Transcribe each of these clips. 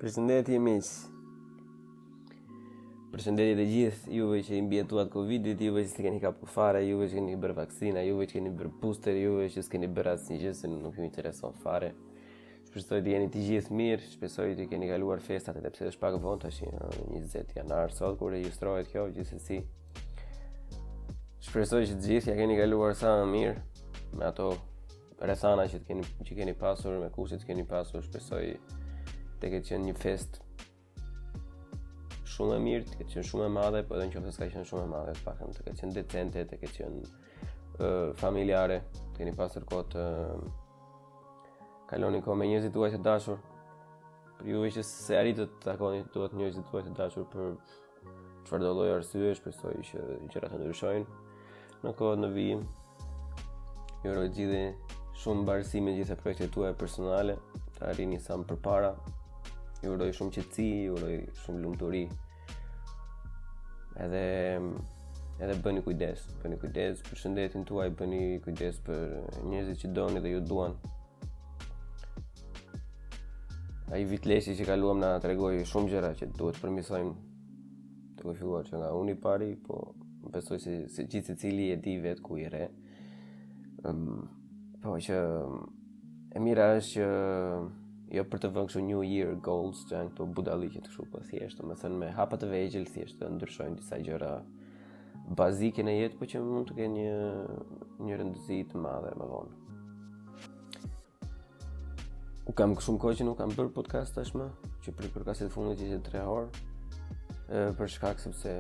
Përshëndetje miq. Përshëndetje të gjithë juve që i mbijetuat Covidit, juve që s'e keni kapur fare, juve që keni bërë vaksina, juve që keni bërë booster, juve që s'keni bërë asnjë gjë se nuk ju intereson fare. Shpresoj të jeni të gjithë mirë, shpresoj të keni kaluar festat edhe pse është pak vonë tash, 20 janar sot kur regjistrohet kjo, gjithsesi. Shpresoj që të gjithë ja keni kaluar sa më mirë me ato rrethana që të keni që keni pasur, me kushtet që keni pasur, shpresoj të ketë qenë një festë shumë e mirë, të ketë qenë shumë e madhe, po edhe nëse s'ka qenë shumë e madhe, të paktën të ketë qenë decente, të ketë qenë uh, familjare, të keni pasur kohë të kaloni kohë me njerëzit tuaj të dashur. Për juve që s'e arritët të takoni dot njerëzit tuaj të dashur për çfarëdo lloj arsye, shpresoj që gjërat të ndryshojnë në kohët në vijim. Ju uroj të gjithë shumë mbarësi me gjitha projektet tuaja personale, të arrini sa më përpara. Ju uroj shumë qetësi, ju uroj shumë lumturi. Edhe edhe bëni kujdes, bëni kujdes për shëndetin tuaj, bëni kujdes për njerëzit që doni dhe ju duan. Ai vit leshi që kaluam na tregoi shumë gjëra që duhet të përmirësojmë. Duke filluar që nga unë i pari, po besoj se, se gjithsecili e di vetë ku i rreh. Um, po që e mira është që jo për të vënë kështu New Year goals, që janë këto budalliqet kështu, po thjesht, domethënë me hapa të vegjël thjesht të ndryshojnë disa gjëra bazike në jetë, po që mund të kenë një një rëndësi të madhe më vonë. U kam shumë kohë që nuk kam bërë podcast tashmë, që për podcastin e fundit ishte 3 orë. E, për shkak sepse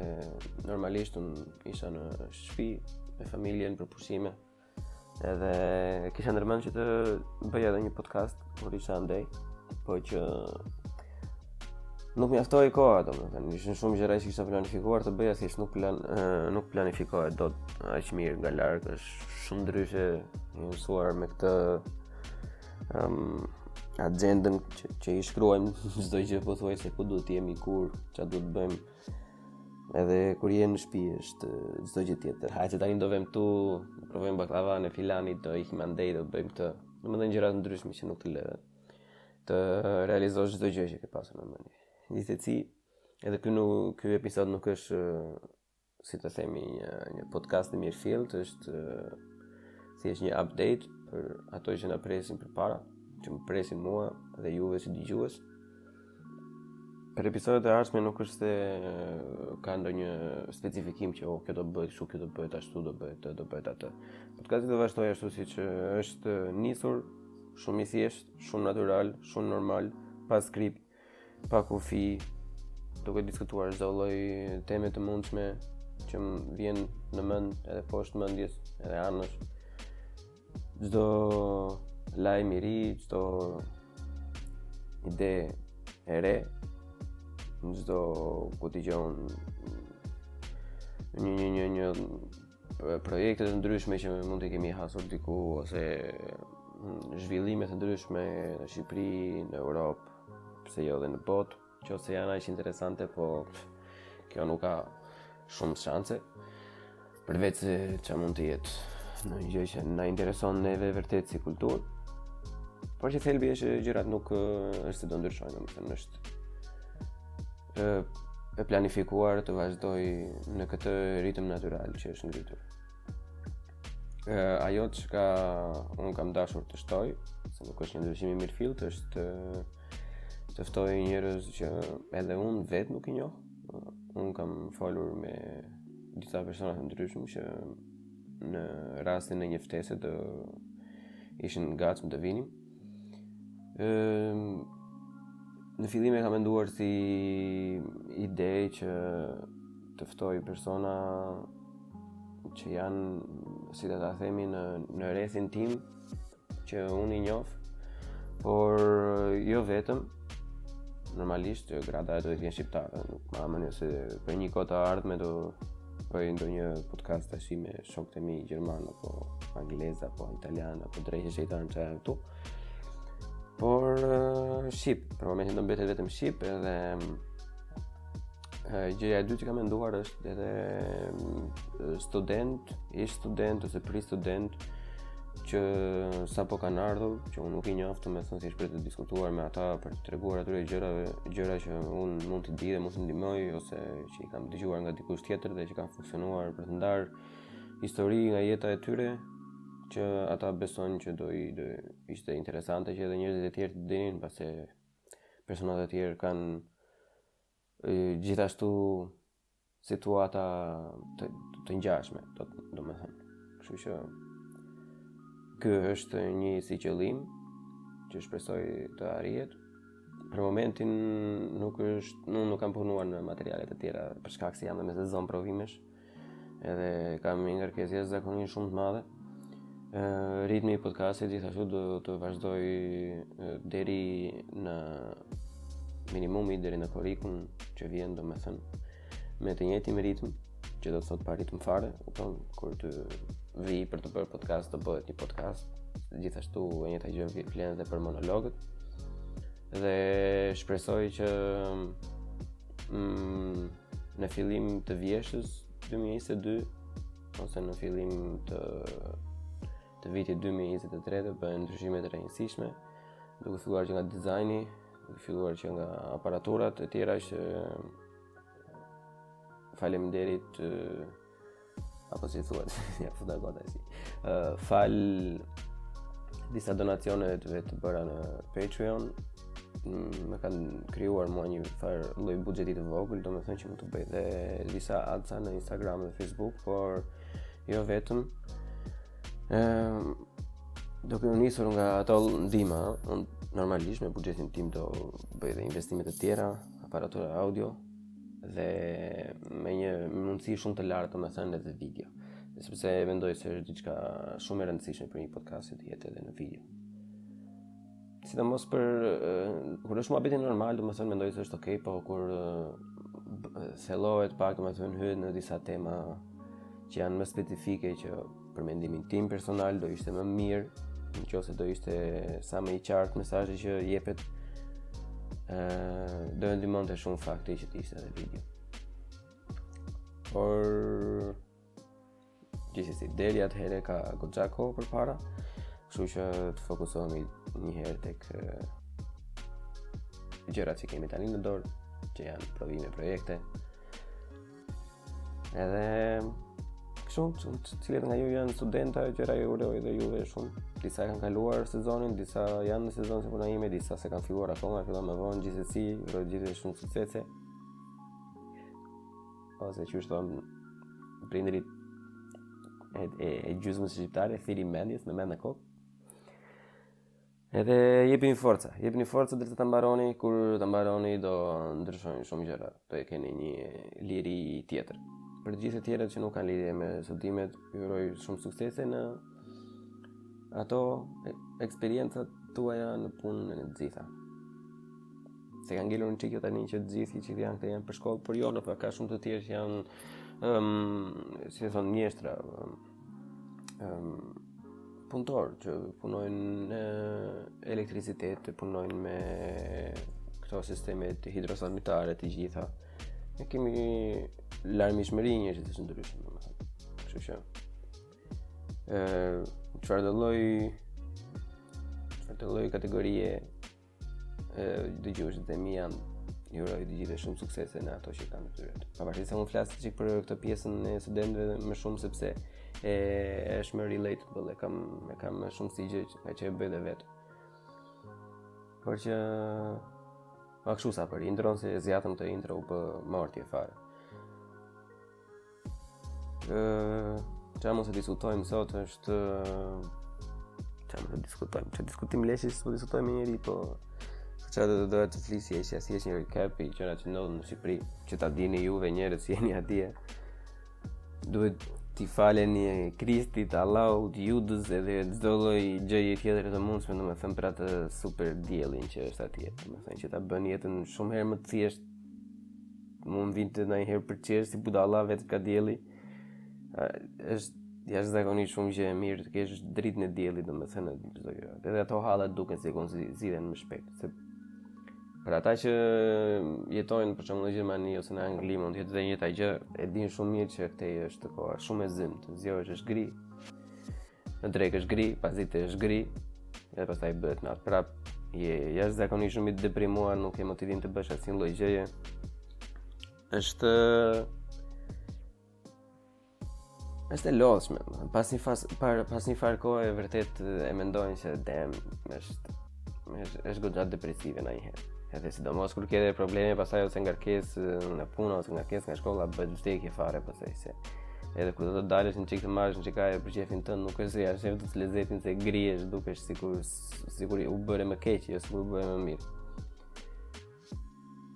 normalisht unë isha në shtëpi me familjen për pushime. Edhe kisha ndërmend që të bëja edhe një podcast kur isha andej, po që nuk mjaftoi koha, domethënë, ishin shumë gjëra që kisha planifikuar të bëja, thjesht nuk plan nuk planifikohet dot aq mirë nga larg, është shumë ndryshe i mësuar me këtë um, agjendën që, që i shkruajmë çdo gjë pothuajse ku duhet të jemi kur, çfarë duhet të bëjmë. Edhe kur je në shtëpi është çdo gjë tjetër. Hajde tani do vem këtu, provojmë bakllavanë e filanit, do ikim andej, do bëjmë këtë. Domethënë gjëra të ndryshme që nuk të lë të realizosh çdo gjë që ke pasur në mendje. Gjithsesi, edhe ky nuk ky episod nuk është si të themi një një podcast i mirëfilltë, është thjesht një update për ato që na presin përpara, që më presin mua dhe juve si dëgjues. Për episodet e ardhshme nuk është se ka ndonjë specifikim që oh, kjo do bëhet kështu, kjo do bëhet ashtu, do bëhet do bëhet atë. Podcasti do vazhdojë ashtu siç është nisur, shumë i thjeshtë, shumë natyral, shumë normal, pa skript, pa kufi, duke diskutuar çdo lloj teme të mundshme që më vjen në mend edhe poshtë mendjes, edhe anësh. Çdo lajm i ri, çdo ide e re, çdo ku di unë një një një një projekte të ndryshme që mund të kemi hasur diku ose zhvillime të ndryshme në Shqipëri, në Europë, pse jo edhe në botë, qoftë se janë aq interesante, po kjo nuk ka shumë shanse. Përveç se ça mund të jetë ndonjë gjë që na intereson neve vërtet si kulturë. Por që thelbi është që gjërat nuk është se do ndryshojnë, domethënë është e, e planifikuar të vazhdojë në këtë ritëm natyral që është ngritur. E, ajo çka unë kam dashur të shtoj, se nuk është një ndryshim i mirëfilltë, është të ftoj njerëz që edhe unë vetë nuk i njoh. Unë kam folur me disa persona të ndryshëm që në rastin e një ftese do ishin të gatshëm të vinin. Ëm në fillim e kam menduar si ide që të ftoj persona që janë, si të ta themi, në, në rrethin tim, që unë i njoh, por jo vetëm, normalisht grada do të jenë shqiptarë, nuk ma mendja se për një kohë të ardhme do bëj ndonjë podcast tash me shokët e mi gjermanë apo anglezë apo italianë apo dreqi shejtan ça janë këtu. Por shqip, për momentin do mbetet vetëm shqip edhe gjëja e dytë që kam menduar është edhe student, ish student ose pri student. që sapo kanë ardhur, që unë nuk i njoh, domethënë thjesht për të diskutuar me ata, për të treguar atyre gjërave, gjëra që unë mund të di dhe mund të ndihmoj ose që i kam dëgjuar nga dikush tjetër dhe që kanë funksionuar për të ndarë histori nga jeta e tyre që ata besojnë që do i do ishte interesante që edhe njerëzit e tjerë të dinin, pasi personat e tjerë kanë gjithashtu situata të, të ngjashme, do domethënë. Kështu që ky është një si qëllim që shpresoj të arrihet. Për momentin nuk është, nuk, nuk kam punuar në materiale të tjera për shkak se jam në sezon provimesh. Edhe kam një ngarkesë jashtëzakonisht shumë të madhe. Ritmi i podcastit gjithashtu do të vazhdojë deri në minimumi deri në korrikun që vjen, domethënë me të njëjtin ritëm, që do të thotë pa ritëm fare, kupton, kur të vijë për të bërë podcast, do bëhet një podcast. Gjithashtu e njëjta gjë vlen edhe për monologët. Dhe shpresoj që mm, në fillim të vjeshtës 2022 ose në fillim të të vitit 2023 të bëhen ndryshime të rëndësishme, duke filluar që nga dizajni, duke filluar që nga aparaturat e tjera që faleminderit apo si thuhet, ja futa gota si. Uh, falë disa donacioneve të vetë të bëra në Patreon, më kanë krijuar mua një farë lloj buxheti të vogël, domethënë që mund të bëj dhe disa adsa në Instagram dhe Facebook, por jo vetëm. Ëm duke u nisur nga ato ndihma, unë normalisht me buxhetin tim do bëj dhe investime të tjera, aparatura audio, dhe me një mundësi shumë të lartë, domethënë edhe video. Sepse mendoj se është diçka shumë e rëndësishme për një podcast që të jetë edhe në video. Sidomos për kur është muhabeti normal, domethënë mendoj se është okay, po kur thellohet pak, domethënë hyhet në disa tema që janë më specifike që për mendimin tim personal do ishte më mirë në qoftë se do ishte sa më i qartë mesazhi që jepet ë do e ndihmonte shumë fakti që të ishte edhe video. Por gjithsesi deri atëherë ka goxha kohë përpara, kështu që të fokusohemi një herë tek gjërat që kemi tani në dorë, që janë provime, projekte, Edhe kështu, të cilët nga ju janë studenta, gjëra ju uroj dhe juve shumë. Disa kanë kaluar sezonin, disa janë në sezon si puna ime, disa s'e kanë filluar akoma, fillon më vonë, gjithsesi, uroj gjithëve shumë suksese. Ose qysh thonë prindërit e, e, e gjysmës shqiptare, thirri mendjes me mend në kokë. Edhe jepini forca, jepini forca derisa ta mbaroni, kur ta mbaroni do ndryshojnë shumë gjëra, do e keni një liri tjetër. Për të gjithë të tjerët që nuk kanë lidhje me studimet, ju uroj shumë suksese në ato eksperiencat tuaja në punë në të gjitha. Se kanë ngelur një çikë tani që të gjithë që janë këta janë për shkollë, por jo, në fakt ka shumë të tjerë që janë ëm um, si e thonë mjeshtra, um, um, punëtorë që punojnë në elektricitet, punojnë me këto sistemet hidrosanitare të gjitha. Ne kemi larmishmëri njerëzit të ndryshëm, domethënë. Kështu që ë çfarëdo lloj çfarëdo lloj kategorie dëgjuesit e mi janë ju uroj të gjithëve shumë suksese në ato që kanë të tyre. Pavarësisht se unë flas çik për këtë pjesën e studentëve më shumë sepse e është më relatable, e kam e kam më shumë si gjë nga që e bëj dhe vetë. Por që Ma kështu sa për intron, se zgjatëm të intro u bë mortje fare. Qa mos e diskutojmë sot është Qa mos e diskutojmë Qa diskutim leshi s'po diskutojmë me njeri Po Qa do të doja të flisja ishte thjesht një recap i gjëra që ndodhën në Shqipëri Që ta dini juve njerëz që jeni atje Duhet t'i faleni Kristit, Allahut, Judës edhe çdo lloj gjëje tjetër të mundshme, domethënë për atë super diellin që është atje, domethënë që ta bën jetën shumë herë më të thjeshtë Mu më vinte ndonjëherë për qesh si budalla vetë ka dielli. Është jashtëzakonisht shumë gjë e mirë të kesh dritën e diellit, domethënë çdo gjë. Edhe ato hallet duken sikur zgjidhen më shpejt, se për ata që jetojnë për shembull në Gjermani ose në Angli mund të jetë dhe e njëjta gjë, e dinë shumë mirë që këtej është koha shumë e zymtë, zgjohesh është gri. Në drekë është gri, pasdite është gri, dhe pastaj bëhet natë prap. Je jashtëzakonisht shumë i deprimuar, nuk ke motivim të bësh asnjë lloj gjëje. Është është e lodhshme, pas një fas, par, pas një farë kohe vërtet e mendon se damn, është është është goxha depresive ndonjëherë. Edhe sidomos kur ke edhe probleme pastaj ose ngarkesë nga puna ose ngarkesë nga shkolla bëhet vdekje fare pastaj se edhe kur do të dalësh një çik të marrësh një çik ajër për qejfin tënd nuk është se ia sheh dot lezetin se grihesh dukesh sikur sikur u bëre më keq, jo sikur u bëre më mirë.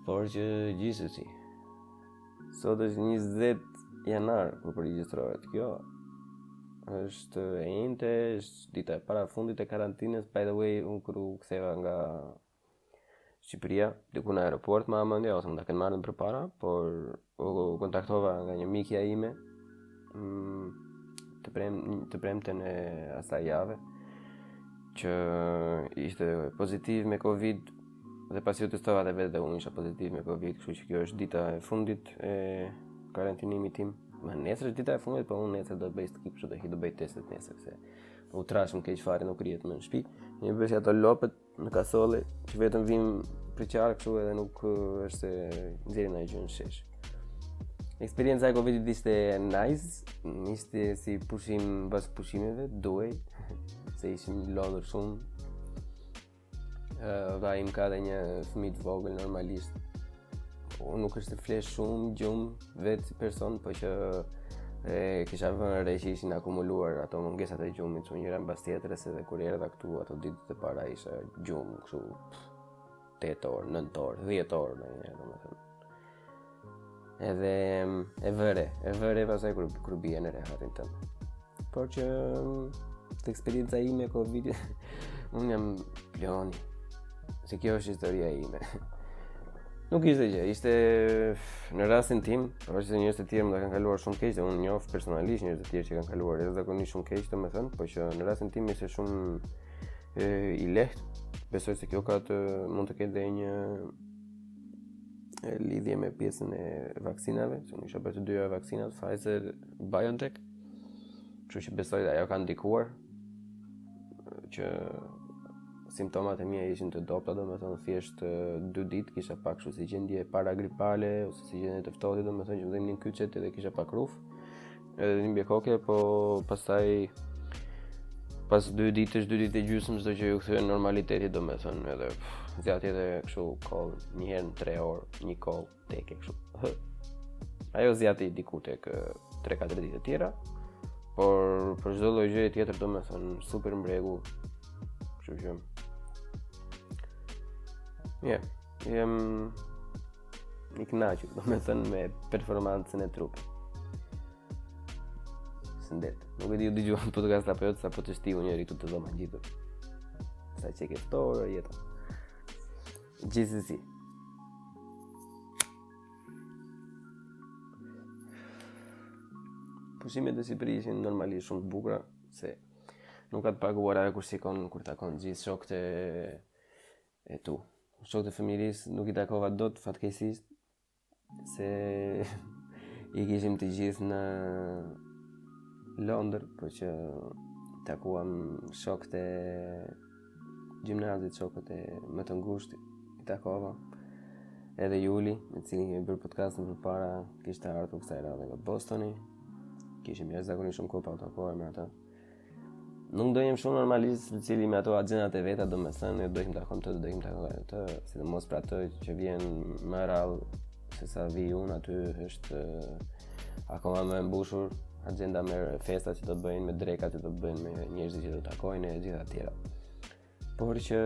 Por që gjithsesi Sot është 20 janar kur po regjistrohet kjo. Është e enjte, është dita e parafundit e karantinës. By the way, unë kur u ktheva nga Shqipëria, diku në aeroport ma mendja ose mund ta kenë marrë përpara, por u kontaktova nga një mikja ime mm, të prem të premten e asaj jave që ishte pozitiv me Covid Dhe pasi u testova dhe vetë dhe unë isha pozitiv me Covid, kështu që kjo është dita e fundit e karantinimit tim. Më nesër është dita e fundit, po unë nesër do të bëj skip, kështu do hi do bëj testet nesër se u trashëm keq fare nuk rrihet më në shtëpi. Jemi bërë si ato lopët në kasolle që vetëm vijmë përqark kështu edhe nuk është se nxjerrim ndonjë gjë në shesh. Eksperienca e Covidit ishte nice, ishte si pushim mbas pushimeve, duhej, se ishim lodhur shumë, Vllai im ka dhe një fëmijë të vogël normalisht. Unë nuk është të fle shumë gjumë vetë si person, po që e kisha vënë re që ishin akumuluar ato mungesat e gjumit, që njëra mbas tjetrës edhe kur erdha këtu ato ditët e para isha gjumë, kështu 8 orë, 9 orë, 10 orë ndonjëherë, domethënë. Edhe e vë re, e vë re pastaj kur kur bie në rehatin tënd. Por që të eksperienca ime e Covidit, unë jam ploni. Se kjo është historia ime. Nuk ishte gjë, ishte në rastin tim, pavarësisht se njerëz të tjerë mund ta kanë kaluar shumë keq dhe unë njoh personalisht njerëz të tjerë që kanë kaluar jashtëzakonisht shumë keq, domethënë, por që në rastin tim ishte shumë e, i lehtë. Besoj se kjo ka të mund të ketë dhe një lidhje me pjesën e vaksinave, se unë isha bërë të dyja vaksinat, Pfizer, BioNTech, kështu që besoj dhe ajo ka ndikuar, që simptomat e mia ishin të dobta, domethënë thjesht dy ditë kisha pak kështu si gjendje paragripale ose si gjendje të ftohtit, domethënë që më dhimbnin kyçet edhe kisha pak rrufë. Edhe dhimbje koke, po pastaj pas dy ditësh, dy ditë e gjysmë çdo gjë u kthye në normalitetit, domethënë edhe zgjati edhe kështu kollë, një herë në 3 orë, një kollë teke kështu. Ajo zgjati diku tek 3-4 ditë të tjera, por për çdo lloj gjëje tjetër domethënë super në rregull. Kështu që Yeah, jam I kënaqur, domethënë me performancën e trupit. Shëndet. Nuk e di u dëgjua në podcast apo jo, sapo teshtiu njëri këtu te dhoma ngjitur. Sa që ke ftohur jeta. Gjithsesi. Pushimet në Shqipëri ishin normalisht shumë të bukura, se nuk ka të paguar ajo kur shikon kur takon gjithë shokët e e tu. Shokët e fëmijërisë nuk i takova dot fatkeqësisht se i kishim të gjithë në Londër, por që takuam shokët e gjimnazit, shokët e më të ngushtë i takova. Edhe Juli, me të cilin kemi bërë podcastin përpara, kishte ardhur kësaj radhe nga Bostoni. Kishim jashtëzakonisht shumë kohë pa u takuar me atë. Nuk ndenjëm shumë normalisht, secili me ato agjendat e veta, domethënë, jo do ikim takojmë të, do ikim takojmë të, sidomos për atë që vjen më rrallë se sa vij unë aty është akoma më e mbushur agjenda me festat që do të bëjnë, me drekat që do të bëjnë, me njerëzit që do të takojnë e gjitha të tjera. Por që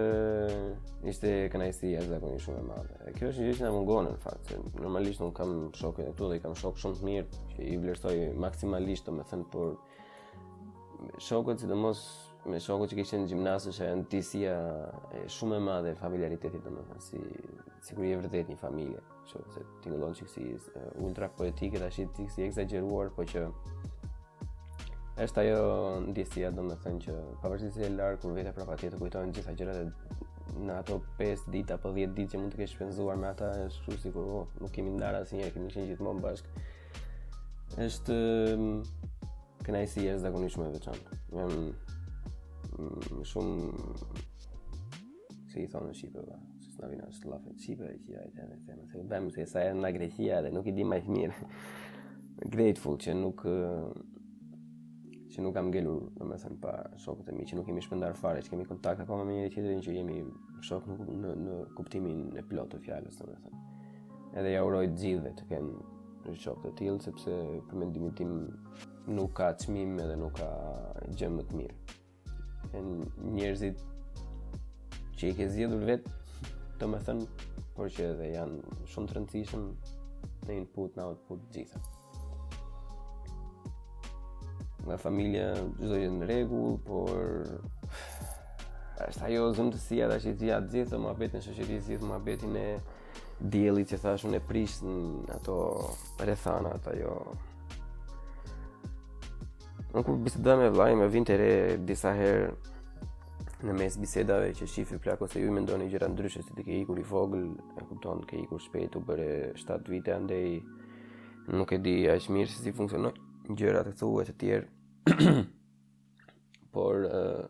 ishte kënaqësi jashtëzakonisht shumë e madhe. E kjo është një gjë që na mungon në fakt, se normalisht unë kam shokë këtu dhe i kam shokë shumë të mirë që i vlerësoj maksimalisht, domethënë, por shokët sidomos me shokët që ke qenë në gjimnaz është ajo ndjesia shumë e madhe e familjaritetit, domethënë, si sikur je vërtet një familje. Kështu se tingëllon çik si ultra poetike tash çik si ekzagjeruar, po që është ajo ndjesia, domethënë që pavarësisht se je larg kur vete prapë atje të kujtohen gjitha gjërat e në ato 5 ditë apo 10 ditë që mund të kesh shpenzuar me ata është kështu sikur oh, nuk kemi ndarë asnjëherë, kemi qenë gjithmonë bashkë. Është mm, kënaqësi jashtëzakonisht shumë e veçantë. Jam shumë si i thonë në shqipe, ba, se s'na vina është llafet shqipe, që ja i të edhe themi, se u bëjmë se sa janë nga Greqia dhe nuk i di ma mirë. Grateful që nuk që nuk kam ngelur, domethënë, pa shokët e mi, që nuk jemi shpërndarë fare, që kemi kontakt akoma me njëri-tjetrin, që jemi shokë në, në, në kuptimin e plotë të fjalës, domethënë. Edhe ja uroj të gjithëve të kenë një shok të tillë, sepse për mendimin tim nuk ka çmim edhe nuk ka gjë më të mirë. E njerëzit që i ke zgjedhur vetë, domethënë, por që edhe janë shumë të rëndësishëm në input, në output të gjitha. Nga familja çdo gjë në rregull, por është ajo zymtësia tash i të gjithë muhabetin e shoqërisë, gjithë muhabetin e diellit që thashë unë e prish në ato rrethanat ajo Unë kur bisedoj me vllain, më vinte re disa herë në mes bisedave që shife plak ose ju i mendoni gjëra ndryshe se ti ke ikur i vogël, e kupton, ke ikur shpejt, u bëre 7 vite andej, nuk e di aq mirë se si funksionojnë gjërat e thua të tjerë. Por uh,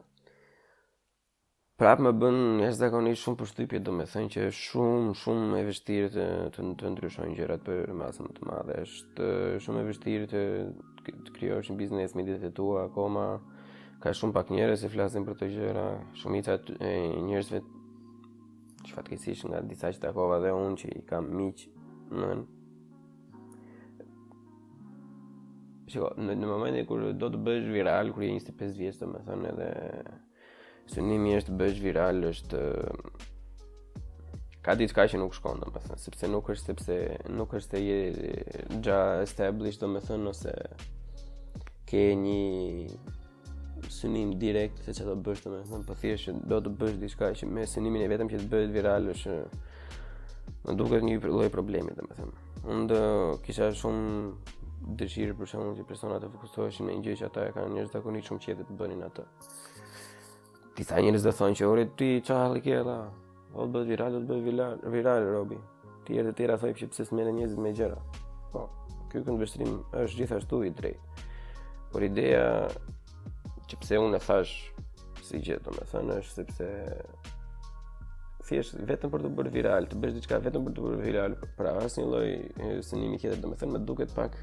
prapë më bën jashtëzakonisht shumë përshtypje, domethënë që është shumë shumë e vështirë të të, të ndryshojnë gjërat për masën më të madhe. Është shumë e vështirë të të krijosh një biznes me idetë e tua akoma. Ka shumë pak njerëz që flasin për këto gjëra, shumica e njerëzve që fatkeqësisht nga disa që takova dhe unë që i kam miq, në Shiko, në, në momentin kur do të bëhesh viral, kur je 25 vjeç, domethënë edhe synimi është të bëhesh viral, është ka diçka që nuk shkon, domethënë, sepse nuk është sepse nuk është se je gja established, domethënë ose ke një synim direkt se çfarë do bësh, domethënë, po thjesht që do të bësh diçka që me synimin e vetëm që të bëhet viral është më duket një lloj problemi, domethënë. Unë do kisha shumë dëshirë për shembull që personat të fokusoheshin në një gjë që ata e kanë jashtëzakonisht shumë qejf të bënin atë. Disa njerëz do thonë që ore ti ça halli ke valla? O të bëhet viral, do të bëhet viral, viral robi. Tjerë të tjera thonë që pse s'merren njerëzit me gjëra. Po, ky këndvështrim është gjithashtu i drejtë. Por ideja që pse unë e thashë si gjë, domethënë është sepse thjesht vetëm për të bërë viral, të bësh diçka vetëm për të bërë viral, pra asnjë lloj synimi tjetër, domethënë më duket pak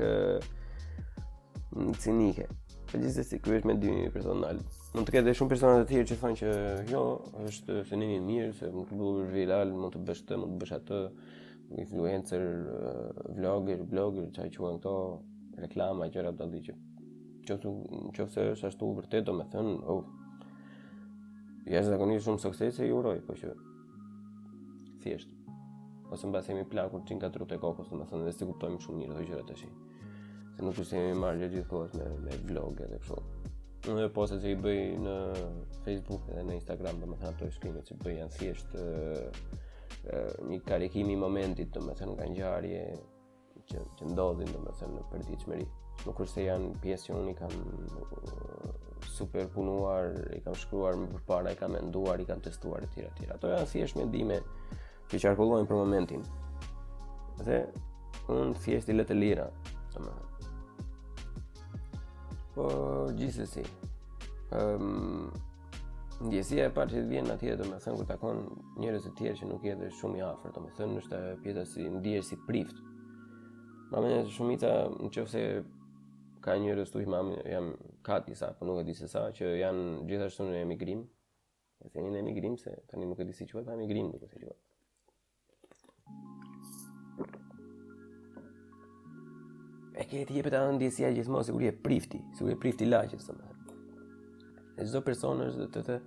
cinike. Po gjithsesi ky është mendimi im personal. Mund të ketë edhe shumë persona të tjerë që thonë që jo, është synimi i mirë, se mund të bësh viral, mund të bësh këtë, mund të bësh atë, influencer, vlogger, blogger, çfarë quhen këto, reklama, gjëra të tilla që qoftë qoftë se është ashtu vërtet, domethënë, oh, jashtëzakonisht shumë suksese i uroj, po që thjesht ose mbase jemi plakur që nga trutë e kokës, domethënë, dhe s'i kuptojmë shumë mirë ato gjëra tash. Se nuk është se jemi marrë gjatë gjithë kohës me, me vlog edhe kështu. Unë dhe postet që i bëj në Facebook edhe në Instagram, domethënë ato shkrimet që bëj janë thjesht një karikim i momentit, domethënë nga ngjarje që, që ndodhin, domethënë në përditshmëri. Nuk është se janë pjesë që unë i kam super punuar, i kam shkruar më përpara, i kam menduar, i kam testuar etj etj. Ato janë thjesht mendime që qarkullojnë për momentin. Dhe unë thjesht i lë të lira, domethënë. Po gjithsesi. Ëm um, ndjesia e parë që të vjen atje, domethënë kur takon njerëz të tjerë që nuk je edhe shumë i afërt, domethënë është ajo pjesa si ndihesh si prift. Ma mendja se shumica, në qoftë se ka njerëz këtu që jam ka disa, po nuk e di se sa, që janë gjithashtu në emigrim, E themi në emigrim se tani nuk e di si quhet, pa emigrim duket se quhet. E ke të jepet ajo ndjesia gjithmonë sikur je prifti, sikur je prifti i lagjes, domethënë. E çdo person është të të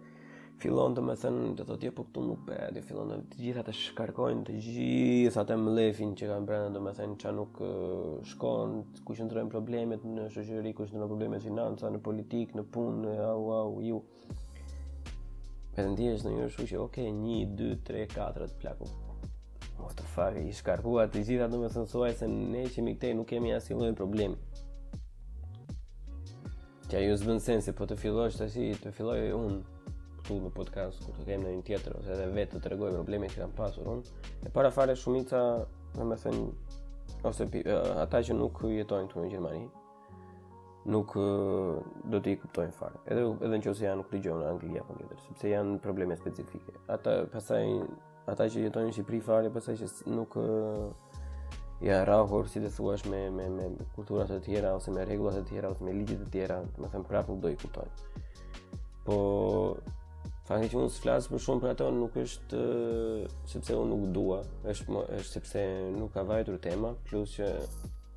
fillon domethënë, të thotë jo po këtu nuk bëhet, dhe fillon të, të gjitha të shkarkojnë të gjithë atë mllefin që kanë brenda, domethënë ça nuk shkon, ku qëndrojnë problemet në shoqëri, ku qëndrojnë problemet në financa, në politikë, në punë, au au ju. Edhe ndihesh në një kështu që, ok, 1, 2, 3, 4 të plaku. What the fuck, i shkarkua të gjitha, domethënë thuaj se ne që jemi këtej nuk kemi asnjë lloj problemi. Që ajo s'bën sens, se po të fillosh tash, të filloj unë këtu në podcast, ku të kem në një tjetër, ose edhe vetë të tregoj problemet që kam pasur unë. E para fare shumica, domethënë, ose ata që nuk jetojnë këtu në Gjermani, Nuk do t'i kuptojnë fare. Edhe edhe nëse janë ku di unë në Angli apo tjetër, sepse janë probleme specifike. Ata pastaj ata që jetojnë në Shqipëri fare pastaj që nuk janë rrahur si të thuash me me me kultura të tjera ose me rregulla të tjera ose me ligje të tjera, domethënë prapë nuk do i kuptojnë. Po fakti që unë s'flas për shumë për ato nuk është sepse unë nuk dua, është është sepse nuk ka vajtur tema, plus që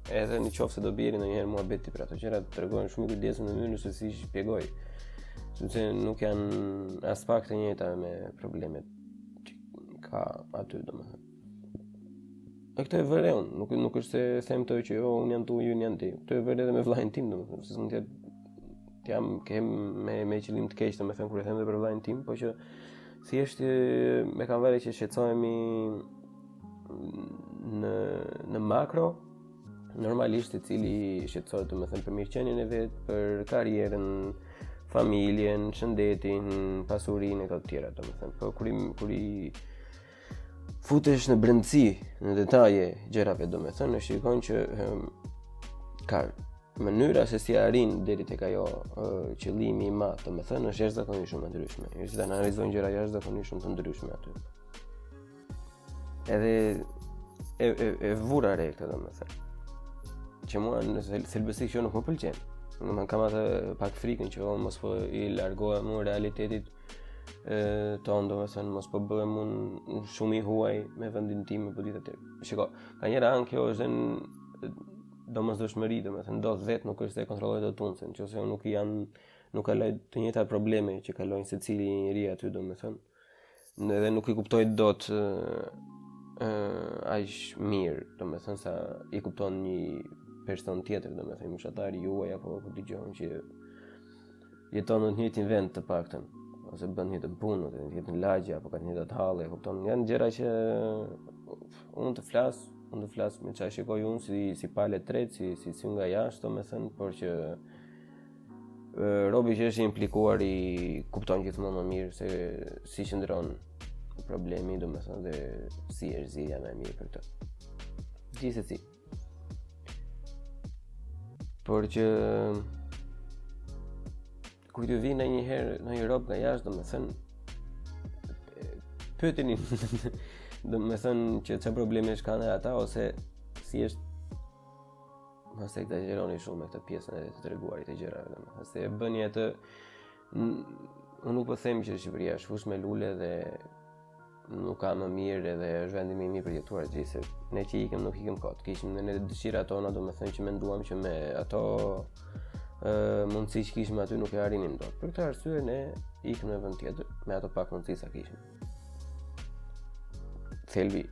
edhe në qoftë se do bjeri ndonjëherë muhabeti për ato gjëra, të tregohem shumë i kujdesshëm në mënyrën se si shpjegoj. Sepse nuk janë aspak të njëjta me problemet që ka aty, domethënë. E këtë e vë re unë, nuk, nuk është se them të që jo, unë jam tu, ju janë ti. Këtë e vë re edhe me vllain tim, domethënë, se s'mund të jetë të jam kem me me qëllim të keq, domethënë kur e them edhe për vllain tim, po që thjesht e kam vënë re që shqetësohemi në në makro normalisht secili shqetësohet domethënë për mirëqenien e vet, për karrierën, familjen, shëndetin, pasurinë e këto të tjera, domethënë. Po kur i kur i futesh në brendësi, në detaje gjërave, domethënë, shikon që um, ka mënyra se si arrin deri tek ajo qëllimi i madh, domethënë, është jashtëzakonisht shumë e ndryshme. Njerëzit analizojnë gjëra jashtëzakonisht shumë të ndryshme aty. Edhe e, e, e vura re këtë, domethënë. Që mua në thelbësi kjo nuk më pëlqen. Domethënë kam atë pak frikën që o, mos po i largohem unë realitetit e, tonë, domethënë, mos po bëhem unë shumë i huaj me vendin tim e po ditë të Shiko, nga njëra anë kjo është në domosdoshmëri, domethënë, ndodh vetë nuk është se e kontrolloj dot unë, se në qoftë se unë nuk jam, nuk kaloj të njëjtat probleme që kalojnë secili njeri aty, domethënë, edhe nuk i kuptoj dot ë aq mirë, domethënë sa i kupton një person tjetër, domethënë moshatari juaj apo ku di unë që jeton në të njëjtin vend të paktën ose bën të njëjtën punë, ose në të njëjtën lagje apo ka të njëjtat halle, e kupton? Janë gjëra që unë të flas, unë të flas me çfarë shikoj unë si si palë e tretë, si si si nga jashtë, domethënë, por që robi që është i implikuar i kupton gjithmonë më mirë se si qëndron problemi, domethënë dhe si është zgjidhja më e mirë për këtë. Gjithsesi. Por që kur t'ju vijë ndonjëherë ndonjë rob nga jashtë, domethënë pyetini domethënë që çfarë problemesh kanë ata ose si është Mos e ekzagjeroni shumë me këtë pjesën e të treguarit të gjërave, domethënë se e bëni atë unë nuk po them që Shqipëria është fushë me lule dhe nuk ka më mirë edhe është vendi më i mirë për jetuar gjithë se ne që ikëm nuk ikëm kot. Kishim ne ne dëshirat tona, domethënë që menduam që me ato ë mundësi që kishim aty nuk e arrinim dot. Për këtë arsye ne ikëm në vend tjetër me ato pak mundësi sa kishim. Thelbi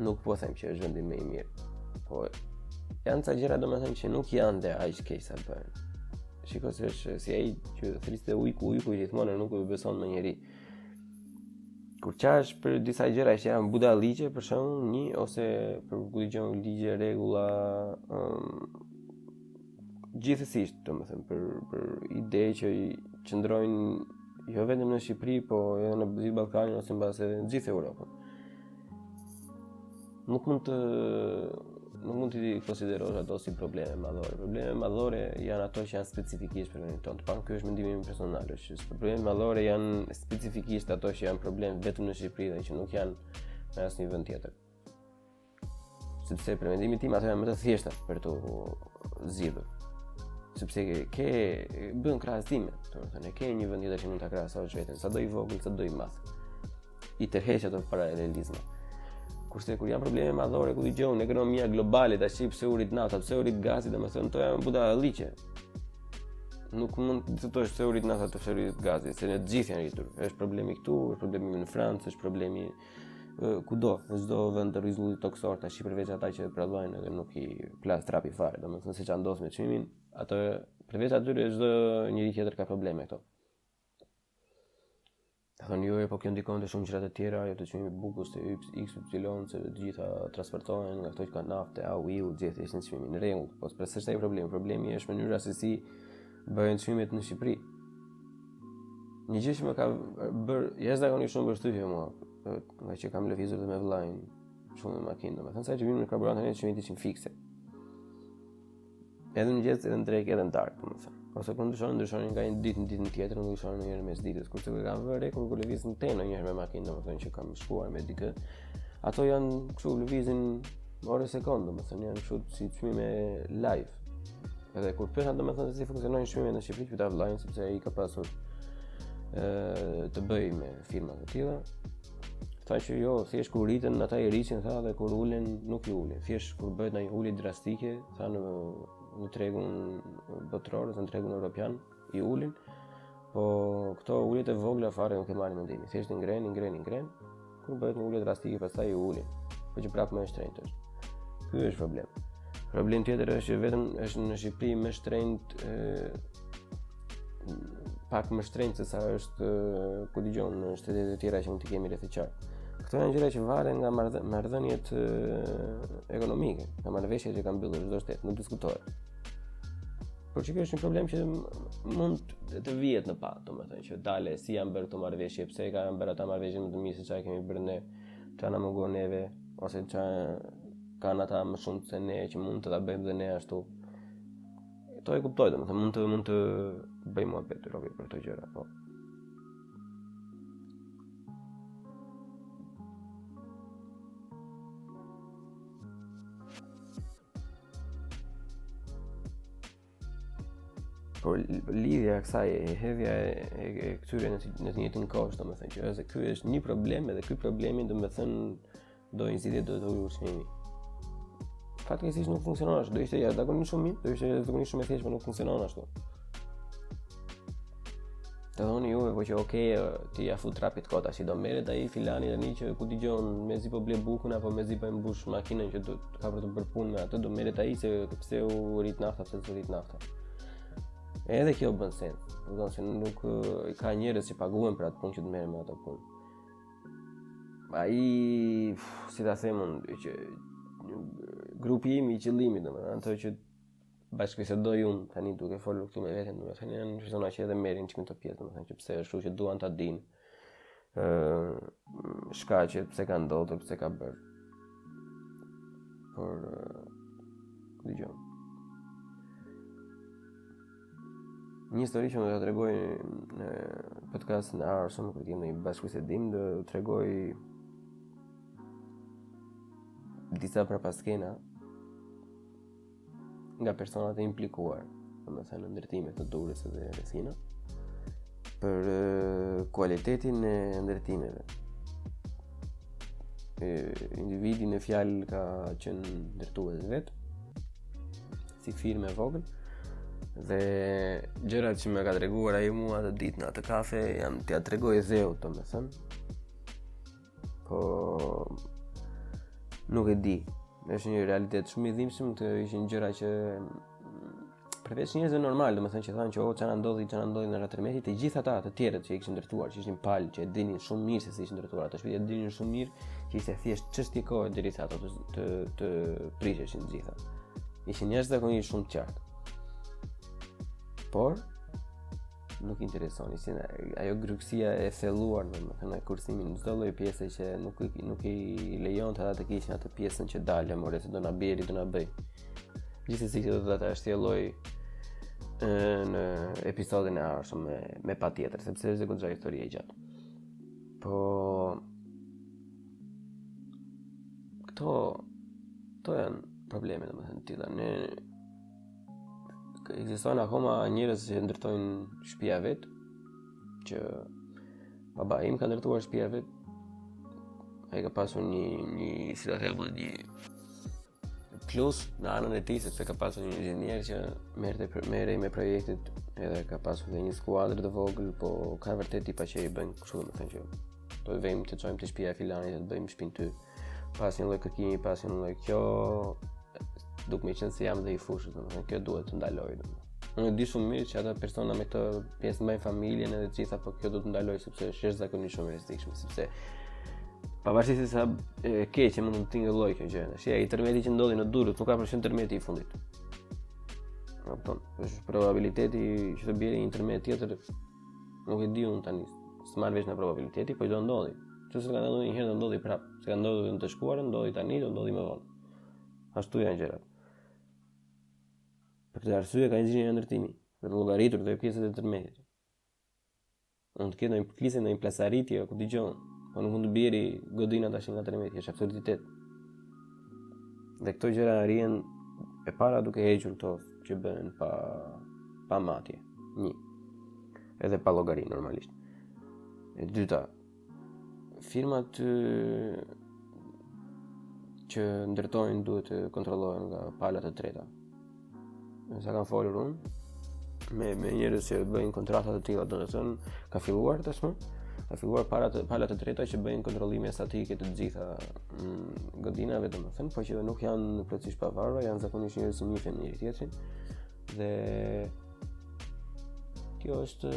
nuk po them që është vendi më i mirë. Po janë ca gjëra domethënë që nuk janë dhe aq keq sa bëhen. Shiko se është si ai që thriste ujku, ujku gjithmonë nuk e beson më njeri. Kur qahesh për disa gjëra që janë budalliqe, për shembull, një ose për ku di unë ligje, rregulla, um, gjithsesi, domethënë për për ide që qëndrojnë jo vetëm në Shqipëri, po edhe në gjithë Ballkanin ose mbase edhe në gjithë Europën. Nuk mund të nuk mund t'i konsiderosh ato si probleme madhore. Probleme madhore janë ato që janë specifikisht për vendin tonë. Të paktën ky është mendimi im personal, është që probleme madhore janë specifikisht ato që janë problem vetëm në Shqipëri dhe që nuk janë në asnjë vend tjetër. Sepse për mendimin tim ato janë më të thjeshta për t'u zgjidhur. Sepse ke, ke bën krahasime, domethënë ke një vend tjetër që mund ta krahasosh veten, sado i vogël, sado i madh. I tërheq ato paralelizma. Kurse kur janë probleme madhore, ku di unë, ekonomia globale, tash pse u rrit nafta, pse u rrit gazi, domethënë ato janë budalliqe. Nuk mund të diskutosh pse u rrit nafta, pse u rrit gazi, se në të gjithë janë rritur. Është problemi këtu, është problemi në Francë, është problemi kudo, në çdo vend të rruzullit tokësor, tash përveç ata që prodhojnë edhe nuk i plas trapi fare, domethënë se ça ndodh me çmimin, ato përveç atyre çdo njeri tjetër ka probleme këto. Ta thonë jo, po kjo ndikon te shumë gjëra të tjera, jo te çmimi i bukës, te X, X, Y, se të gjitha transportohen nga këto që kanë naftë, au, iu, gjithë ishin çmimin në rregull. Po s'është ai problemi, problemi është mënyra se si bëhen çmimet në Shqipëri. Një gjë që më ka bërë jashtëzakonisht shumë përshtypje mua, nga që kam lëvizur dhe me vëllain shumë me makinë, domethënë sa që vinim në karburant ne çmimet ishin fikse. Edhe në mëngjes, edhe në drekë, edhe në darkë, domethënë. Ose kur ndryshonin, ndryshonin nga një ditë në ditën tjetër, nuk ndryshonin ndonjëherë mes ditës. Kurse kur kam vënë re kur kur lëviz në ten ndonjëherë me makinë, domethënë që kam shkuar me dikë, ato janë kështu lëvizin orë sekondë, domethënë janë kështu si çmime live. Edhe kur pyeta domethënë se si funksionojnë çmimet në Shqipëri, pyeta vëllain sepse ai ka pasur ë të bëjë me firma të tilla. Tha që jo, thjesht kur rriten ata i rrisin tha dhe kur ulen nuk i ulin. Thjesht kur bëhet ndonjë ulje drastike, tha në në tregun botëror ose në tregun europian i ulin. Po këto uljet e vogla fare nuk e marrin mendimin. Thjesht i ngrenë, i ngrenë, i ngrenë. Kur bëhet një ulje drastike pastaj i ulin. Po që prapë më e shtrenjtë është. Ky është problem. Problem tjetër është që vetëm është në Shqipëri më shtrenjtë pak më shtrenjtë se sa është ku dëgjon në shtetet e tjera që mund të kemi rreth e qark. Këto janë gjëra që varen nga marrëdhëniet ekonomike, nga marrëveshjet që kanë mbyllur çdo shtet, nuk diskutohet. Por që kjo është një problem që mund të vihet në pah, domethënë që dale si janë bërë këto marrëveshje, pse kanë bërë ata marrëveshje më të mirë se çfarë kemi bërë ne, çfarë na mungon neve ose çfarë kanë ata më shumë se ne që mund të ta bëjmë dhe ne ashtu. Këto e kuptoj, domethënë mund të mund të bëj muhabet robi për këto gjëra, po. Por lidhja e kësaj e hedhja e, e, e këtyre në, në të njëjtin kosh, domethënë që është ky është një problem edhe ky problemi domethënë do një zgjidhje do të ulur çmimi. Fatkeqësisht nuk funksionon ashtu, do ishte jashtëzakonisht shumë mirë, do ishte jashtëzakonisht shumë e thjeshtë, por nuk funksionon ashtu. Të thoni juve, po që okay, ti ja fut trapit kot, si do merret ai filani tani që ku dëgjon mezi po ble bukën apo mezi po e mbush makinën që do ka për të bërë punë me atë, do merret ai se pse u rrit nafta, pse u rrit nafta. Edhe kjo bën sens. Do të thonë se nuk ka njerëz që paguhen për atë punë që të merren me atë punë. Ai, si ta them unë, që grupi im i qëllimit, domethënë, ato që bashkëbisedoj unë tani duke folur këtu me veten, domethënë janë persona që edhe merren me këto pjesë, domethënë që pse është kështu që duan ta dinë. ë shkaqet pse ka ndodhur, pse ka bërë. Por dëgjo. Një histori që do ta tregoj në podcastin e ardhshëm, kur kemi një bashkëbisedim, do të tregoj disa prapaskena nga personat e implikuar, domethënë në ndërtimet në Durrës dhe rrethina, për kualitetin e ndërtimeve. E, individi në fjalë ka qenë ndërtues vetë, si firmë e vogël dhe gjërat që më ka treguar ai mua atë ditë në atë kafe janë t'ia tregoj dheut, domethënë. Po nuk e di. Është një realitet shumë i dhimbshëm, të ishin gjëra që përveç njerëzve normal, domethënë që thanë që oh ça na ndodhi, ça na ndodhi në tërmeti, të gjithë ata të tjerët që i kishin ndërtuar, që ishin palë, që e dinin shumë mirë se si ishin ndërtuar ato shtëpi, e dinin shumë mirë që ishte thjesht çështje kohe derisa ato të të, të prisheshin të gjitha. Ishin jashtëzakonisht shumë të qartë. Por nuk intereson, ishin ajo grykësia e thelluar, domethënë kursimi në çdo lloj pjese që nuk i nuk i lejonte ata të kishin atë pjesën që dalë, more se do na bjeri, do na bëj. Gjithsesi që do ta shtjelloj në episodin e ardhshëm me me patjetër, sepse është goxha histori e gjatë. Po këto këto janë probleme domethënë të tilla. Ne ekzistojnë akoma njerëz që ndërtojnë shtëpia vet, që baba im ka ndërtuar shtëpia vet. Ai ka pasur një një si ta them një plus në anën e tij sepse ka pasur një inxhinier që merrte merrej me projektet edhe ka pasur dhe një skuadër të vogël, po ka vërtet tipa që i bëjnë kështu domethënë që do të vejmë të çojmë te shtëpia e filanit të bëjmë shtëpinë ty. Pa asnjë lloj kërkimi, pa asnjë lloj kjo duke më qenë se jam dhe i fushës, domethënë kjo duhet të ndalojë domethënë. Unë e di shumë mirë që ata persona me këtë pjesë mbajnë familjen edhe të gjitha, po kjo do të ndalojë sepse është jashtëzakonisht shumë e rrezikshme, sepse pavarësisht se sa e keqe mund të tingëllojë kjo gjë. Tash ai tërmeti që ndodhi në Durrës nuk ka për qenë tërmeti i fundit. E kupton? Është probabiliteti që të bjerë një tërmet tjetër, nuk e di unë tani. S'marr vesh nga probabiliteti, po do ndodhi. Nëse ka ndodhur një herë do ndodhi prapë. Se ka ndodhur në të shkuarën, ndodhi tani, do ndodhi më vonë. Ashtu janë gjërat. Për këtë arsye ka inxhinier ndërtimi, për të llogaritur dhe pjesët e tërmetit. Mund të ketë ndonjë përklisje, ndonjë plasaritje, ku di unë, po nuk mund të bjeri godina tash nga tërmeti, është absurditet. Dhe këto gjëra arrihen e para duke hequr këto që bëhen pa pa matje. Një. Edhe pa llogari normalisht. E dyta, firmat që ndërtojnë duhet të kontrollohen nga pala të treta. Me sa kam folur unë, me, me njerëz që bëjnë kontrata të tilla, domethënë, ka filluar tashmë, ka filluar para të, pala të treta që bëjnë kontrollime statike të gjitha mm, godinave, domethënë, po që nuk janë plotësisht pavarura, janë zakonisht njerëz që njihen njëri tjetrin dhe kjo është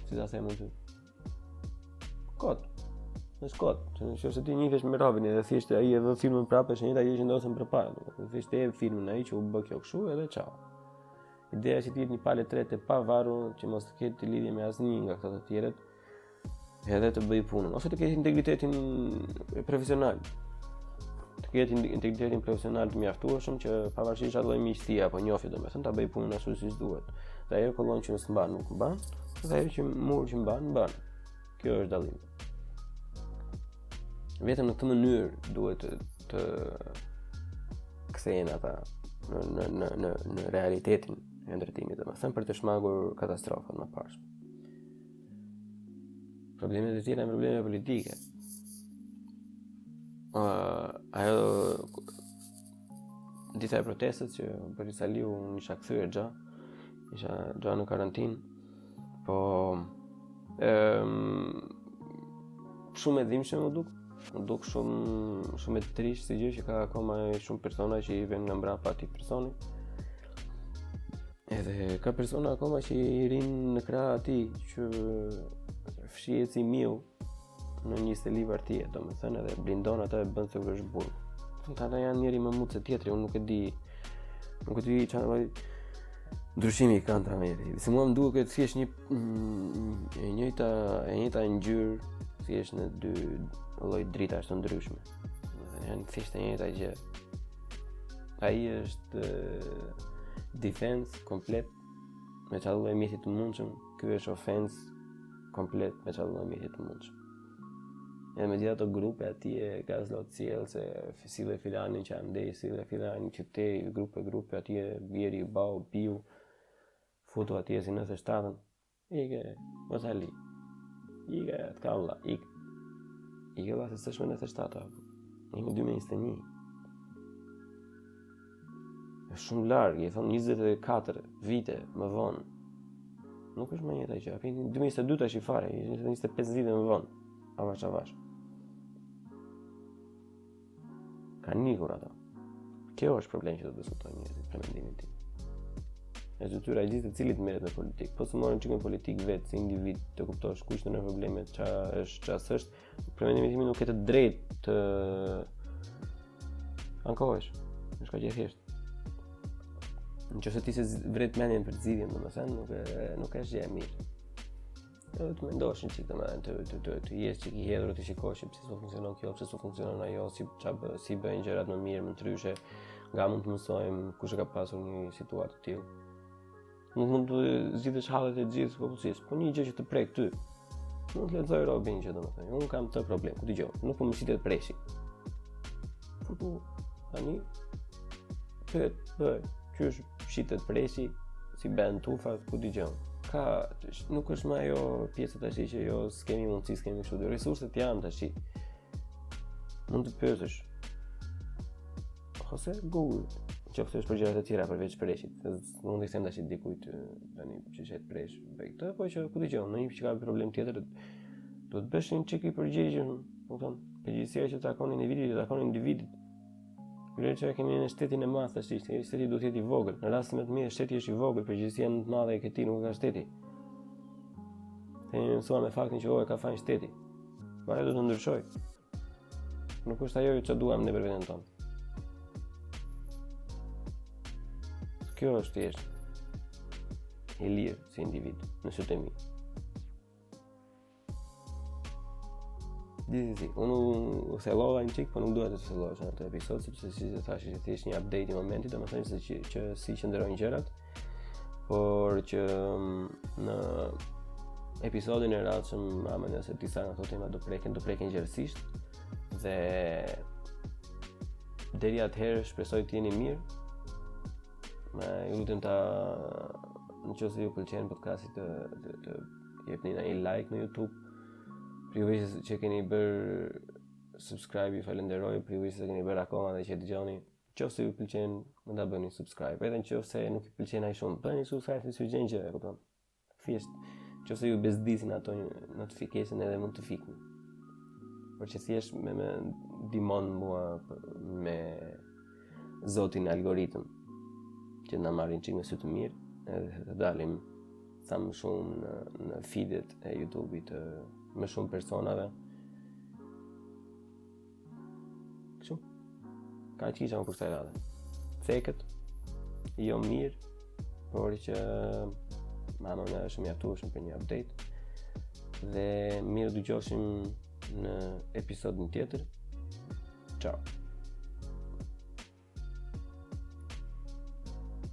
si ta them unë Kot. Është kot. Në qoftë se ti njihesh me robin edhe thjesht ai e vë firmën prapë, është e njëjta gjë që ndodh përpara, domethënë thjesht e firmën ai që u bë kjo kështu edhe ciao. Ideja është që të jetë një palë e tretë e pavarur që mos të ketë lidhje me asnjë nga këta të tjerët, edhe të bëjë punën ose të ketë integritetin profesional. Të ketë integritetin profesional të mjaftueshëm që pavarësisht çfarë lloj miqësie apo njohje domethënë ta bëjë punën ashtu siç duhet. Dhe ajo kollonë që s'mban nuk mban, dhe ajo që mur që mban mban. Kjo është dallimi. Vetëm në këtë mënyrë duhet të, të kthehen ata në në në në në realitetin e ndërtimit, domethënë për të shmangur katastrofat e mëparshme. Problemet e tjera janë probleme politike. Uh, ajo dita e protestës që bëri Saliu, unë isha kthyer xha, isha xha në karantinë, po um, shumë e dhimbshme m'u duk, m'u duk shumë shumë e trishtë si gjë që ka akoma shumë persona që i vënë nga mbrapa atij personi. Edhe ka persona akoma që i rrinë në krah atij që fshihet si miu në një seli partie, domethënë edhe blindon atë e bën sikur është burg. Thonë ata janë njëri më mut se tjetri, unë nuk e di. Nuk e di çfarë lloj ndryshimi kanë ta njëri. Se mua më duket thjesht një mm, e njëjta e njëjta ngjyrë, thjesht në dy lloj dritash të ndryshme. Domethënë janë thjesht e njëjta gjë. Ai është defense komplet me çfarë lloj mjeti të mundshëm, ky është offense komplet me çfarë lloj mjeti të mundshëm. Edhe me gjithë ato grupe atje, gaz lotsjellës, sille filanin që andej, sille filanin që te, grupe, grupe, atje, bjeri, bau, piu, futu atje si 97-ën, Ike, mos ali. Ike, të ka vlla, ike. Ike vlla se s'është më 97 apo. Jemi 2021. Është shumë larg, i thonë 24 vite më vonë. Nuk është më e njëjta gjë. Apo 2022 tash i fare, 25 vite më vonë. Avash avash. Kanë ikur ato. Kjo është problem që do të diskutojnë njerëzit për mendimin tim. Është detyra e gjithsecilit merret me politikë. Po s'u more çik me politikë vetë si individ të kuptosh kush janë problemet, ça është, ça s'është, për mendimin tim nuk ke të drejtë të ankohesh. Është kaq e thjeshtë. Në qoftë se ti s'e vret mendjen për zgjidhjen, domethënë, nuk e nuk është gjë e mirë. Edhe të mendosh një çik domethënë të të të të jesh çik i hedhur të shikosh pse s'po funksionon kjo, pse s'po funksionon ajo, si ça bë, si bëjnë gjërat më mirë, më ndryshe, nga mund të mësojmë kush e ka pasur një situatë të tillë. Nuk mund të zgjidhësh hallet e gjithë popullsisë, po një gjë që të prek ty. Mund të lexoj robin që domethënë, unë kam këtë problem, ku dëgjoj, nuk po më shitet preshi. Po tani pyet, bëj, qysh shitet preshi, si bën tufat, ku dëgjon. Ka, nuk është më ajo pjesa tash që jo s'kemi mundësi, s'kemi kështu. Resurset janë tash. Mund të pyesësh. Ose Google, në qoftë se është për gjëra të tjera përveç preshit. Mund të them tash dikujt tani që shet presh, bëj këtë, po që ku dëgjon, në një që ka problem tjetër, do të bësh një çik i përgjegjshëm, kupton? Përgjegjësia që takon individit, i takon individit. Vlerë që e kemi në shtetin e madh tash, shteti duhet të jetë i vogël. Në rastin më të mirë shteti është i vogël, përgjegjësia më të madhe e ke ti, nuk e ka shteti. Ne jemi mësuar me faktin që o e ka fajin shteti. Po ajo do të ndryshojë. Nuk është ajo që duam ne për veten tonë. Kjo është thjesht i lirë si individ në sytë e mi. Gjithsesi, unë u thellova një çik, po nuk dua të thellohesh në atë episod sepse siç e thashë, ishte thjesht një update i momentit, domethënë se që, që si qëndrojnë gjërat. Por që mm, në episodin e radhshëm, ma mendja se disa nga këto tema do preken, do preken gjerësisht dhe deri atëherë shpresoj të jeni mirë. Më ju lutem ta në qoftë se ju pëlqen podcasti të të, të jepni një like në YouTube. Për juve që keni bërë subscribe, ju falenderoj, për juve që keni bërë akoma dhe që e dëgjoni. Qoftë se ju pëlqen, mund ta bëni subscribe. Edhe në qoftë se nuk ju pëlqen aq shumë, bëni subscribe se s'ju gjen gjë, e kupton? Thjesht, qoftë se ju bezdisin ato notification edhe mund të fikni. Por që thjesht me më ndihmon mua me zotin algoritëm që na marrin çik me sy të mirë edhe të dalim sa më shumë në, në feedet e YouTube-it të më shumë personave. Kështu. Kaq kisha për kësaj radhe. Cekët, jo mirë, por që ma mendja është mjaftueshëm për një update. Dhe mirë dëgjoheshim në episodin tjetër. Ciao.